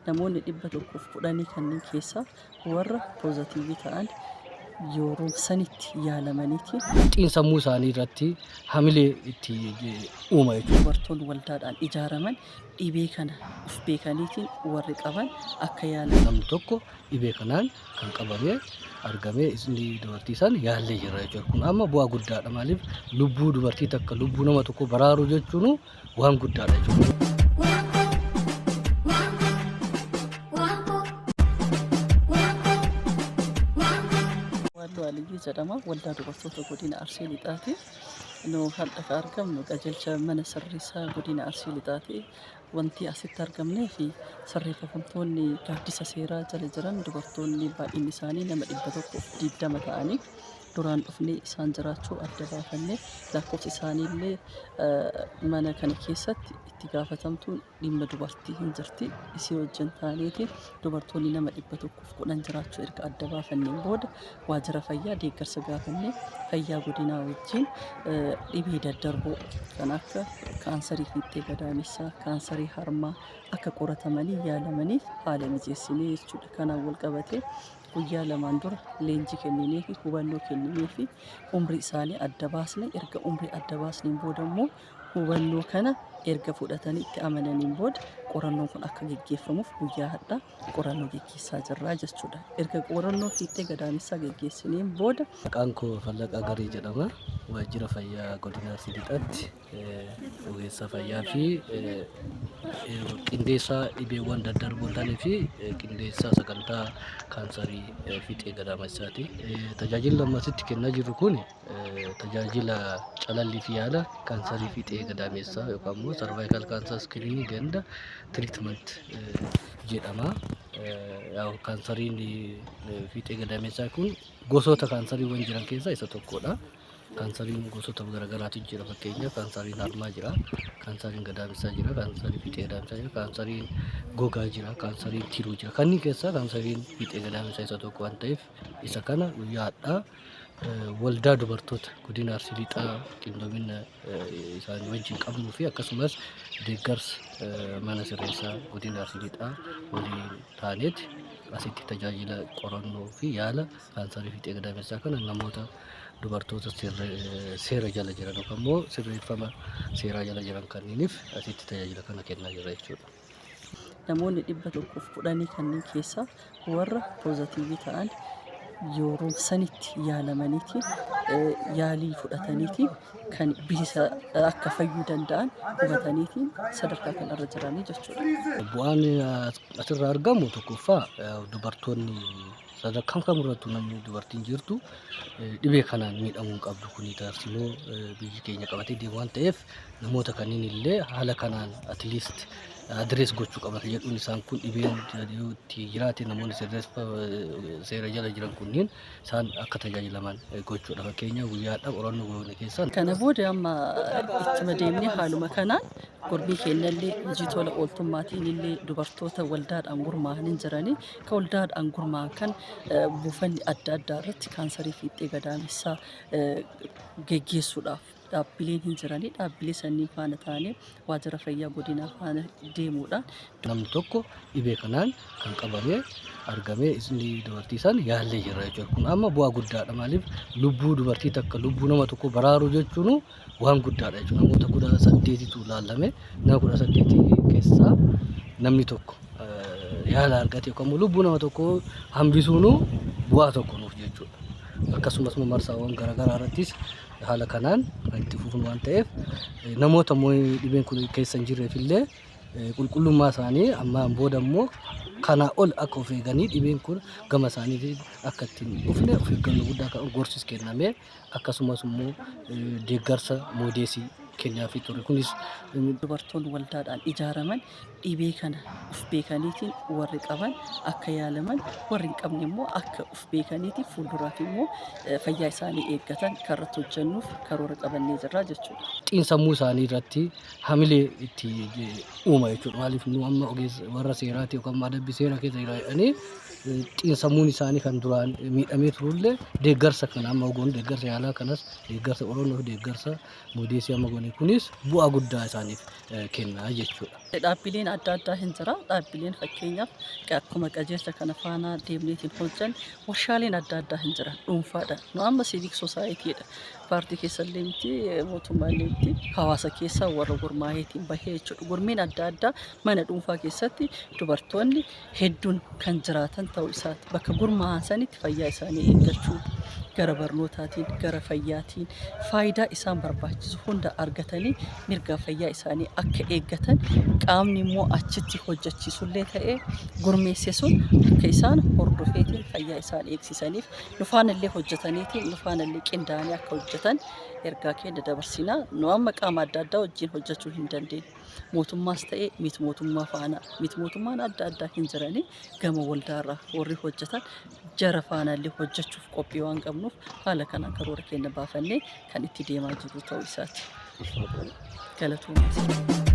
Namoonni 110 kanneen keessaa warra poozatiivii ta'an yeroo sanitti yaalamaniiti. Xiinsammuu isaanii irratti hamilee itti uuma jechuudha. Dubartoonni waldaadhaan ijaaraman dhibee kana of beekaniitiin warri qaban akka yaalaman. Namni tokko dhibee kanaan kan qabamee argamee inni dubartii san yaallee jirra jechuudha. Kun amma bu'aa guddaadha. Maaliif lubbuu dubartii takka lubbuu nama tokko baraaruu jechuun waan guddaadha jechuudha. Waalloo Aliyyii jedhama. Waldaa Dubartoota Godina Arsii Lixaati. Nu har'a kan argamnu qajeelcha mana sirreessaa Godina Arsii Lixaati. Wanti asitti argamnee fi sirreeffamtoonni gaaddisa seeraa jala jiran dubartoonni baay'inni isaanii nama 120 ta'anii duraan dhufnee isaan jiraachuu adda baafannee, lakkoofsi isaanii illee mana kana keessatti itti gaafatamtuun dhimma dubartii hin jirti. Isii wajjin taaneeti dubartoonni nama 110 jiraachuu erga adda baafanneen booda waajjira fayyaa deeggarsa gaafannee, fayyaa godinaa wajjin dhibee daddarboo kan akka kaansarii fiixee gadaamessaa, kaansarii harmaa akka qoratamanii yaalamaniif haala mijeessinee jechuudha. Kanaan wal qabatee guyyaa lamaan dura leenjii kennineefi, hubannoo kennineefi, umrii isaanii adda baasne. Erga umrii adda baasneen booda immoo hubannoo kana erga fudhatanii itti amananiin booda qorannoon kun akka geggeeffamuuf guyyaa har'aa qorannoo geggeessaa jirra jechuudha. Erga qorannoo fiixee gadaamessaa geggeessineen booda. Maqaan koo Fallaqaa Garii jedhama. Waajjira Fayyaa Godina Arsii Lixaatti ogeessa fayyaa fi qindeessaa dhibeewwan daddarboo hin taanee fi qindeessaa sagantaa kaansarii fiixee gadaamessaati. Tajaajilli amma asitti kennaa jirru kun tajaajila calallii fi yaala kaansarii fiixee gadaamessaa yookaan immoo cervical cancer screening and treatment jedhama. Kaansariin fiixee gadaamessaa kun gosoota kaansariiwwan jiran keessaa isa tokkodha. Kaansariin gosoota garaagaraatu jira. Fakkeenyaaf kaansariin harmaa jira, kaansariin gadaamessaa jira, kaansariin fiixee gadaamessaa jira, kaansariin gogaa jira, kaansariin tiruu jira. Kanneen keessaa kaansariin fiixee gadaamessaa isa tokko waan ta'eef isa kana guyyaa har'aa waldaa dubartoota godina Arsii Lixaa qindoomina isaanii wajjin qabnuu fi akkasumas deeggarsa mana sirreessaa godina Arsii Lixaa waliin taaneeti asitti tajaajila qorannoo fi yaala kaansarii fiixee gadaamessaa kana namoota dubartoota seera jala jiran yookaan immoo sirreeffama seeraa jala jiran kanniiniif asitti tajaajila kana kennaa jirra jechuudha. Namoonni 110 kanneen keessaa warra poozatiivii ta'an yeroo sanitti yaalamaniiti, yaalii fudhataniiti kan bilisa akka fayyuu danda'an hubataniiti sadarkaa kanarra jiranii jechuudha. Bu'aan asirraa argamu tokkoffaa dubartoonni sadarkaa kamirrattuu namni dubartiin jirtu dhibee kanaan miidhamuu hin qabdu, kuni tarsiimoo biyyi keenya qabatee deemu waan ta'eef namoota kanneen illee haala kanaan at least address gochuu qaba kan jedhuun, isaan kun dhibeen yoo itti jiraate namoonni seera jala jiran kunniin isaan akka tajaajilaman gochuudha. Fakkeenya guyyaadha qorannoo goone keessaa. Kana booda amma ittuma deemnee haaluma kanaan gormii keenyallee hojii tola ooltummaatiin illee dubartoota waldaadhaan gurmaa'anii jiranii kan waldaadhaan gurmaa'an kan buufanni adda addaa irratti kaansarii fiixee gadaamessaa geggeessuudhaaf dhaabbileen hin jiranii, dhaabbilee sanniin faana taanee waajjira fayyaa godinaa faana deemuudhaan. Namni tokko dhibee kanaan kan qabamee argamee inni dubartii san yaallee jirra jechuudha. Kun amma bu'aa guddaadha. Maaliif lubbuu dubartii takka lubbuu nama tokko baraaruu jechuun waan guddaadha jechuudha. Namoota 18tu ilaalame, nama 18 keessaa namni tokko yaala argate yookaan immoo lubbuu nama tokko hambisuun bu'aa tokko nuuf jechuudha. Akkasumas immoo marsaawwan garaagaraa irrattis haala kanaan kan itti fufnu waan ta'eef, namoota immoo dhibeen kun keessa hin jirreef illee qulqullummaa isaanii ammaan booda immoo kanaa ol akka of eeganii dhibeen kun gama isaanii akka ittiin dhufne of eeggannoo guddaa kan gorsis kennamee, akkasumas immoo deeggarsa moodeesii kennaafii ture kunis. Dubartoonni waldaadhaan ijaaraman dhibee kana of beekaniitiin warri qaban akka yaalaman, warri hin qabne immoo akka of beekaniitiin fuulduraaf immoo fayyaa isaanii eeggatan kan irratti hojjennuuf karoora qabannee jirra jechuudha. Xiinsammuu isaanii irratti hamilee itti uuma jechuudha. Maaliif nu amma ogeessa warra seeraati yookaan adabbii seera keessa jira jedhanii xiinsammuun isaanii kan duraan miidhamee turullee deeggarsa kana amma goonu, deeggarsa yaalaa kanas, deeggarsa qorannoo fi deeggarsa moodeesii amma goone. isaanii kunis bu'aa guddaa isaaniif kenna jechuudha. Dhaabbileen adda addaa hin jira. Dhaabbileen fakkeenyaaf akkuma qajeelcha kana faana deemneetiin hojjan warshaaleen adda addaa hin jira dhuunfaadha. Nu amma civic societydha. Paartii keessallee miti, mootummaallee miti, hawaasa keessaa warra gurmaa'eetiin bahee jechuudha. Gurmiin adda addaa mana dhuunfaa keessatti dubartoonni hedduun kan jiraatan ta'uu isaati. Bakka gurmaa'an sanitti fayyaa isaanii eeggachuu, gara barnootaatiin, gara fayyaatiin faayidaa isaan barbaachisu hunda argatanii mirga fayyaa isaanii akka eeggatan, qaamni immoo achitti hojjechiisullee ta'ee gurmeesse sun akka isaan hordofeetiin fayyaa isaan eegsisaniif nufaanallee hojjetaniitiin nufaanallee qindaa'anii akka hojjetan ergaa keenya dabarsinaa. Nu amma qaama adda addaa wajjin hojjechuu hin dandeenye. Mootummaas ta'ee miti mootummaa faana, miti mootummaan adda addaa hin jiranii, gama waldaarraa warri hojjetan jara faanallee hojjechuuf qophii waan qabnuuf haala kanaan karoora keenya baafannee kan itti deemaa jiru ta'uu isaati. Galatoomaa.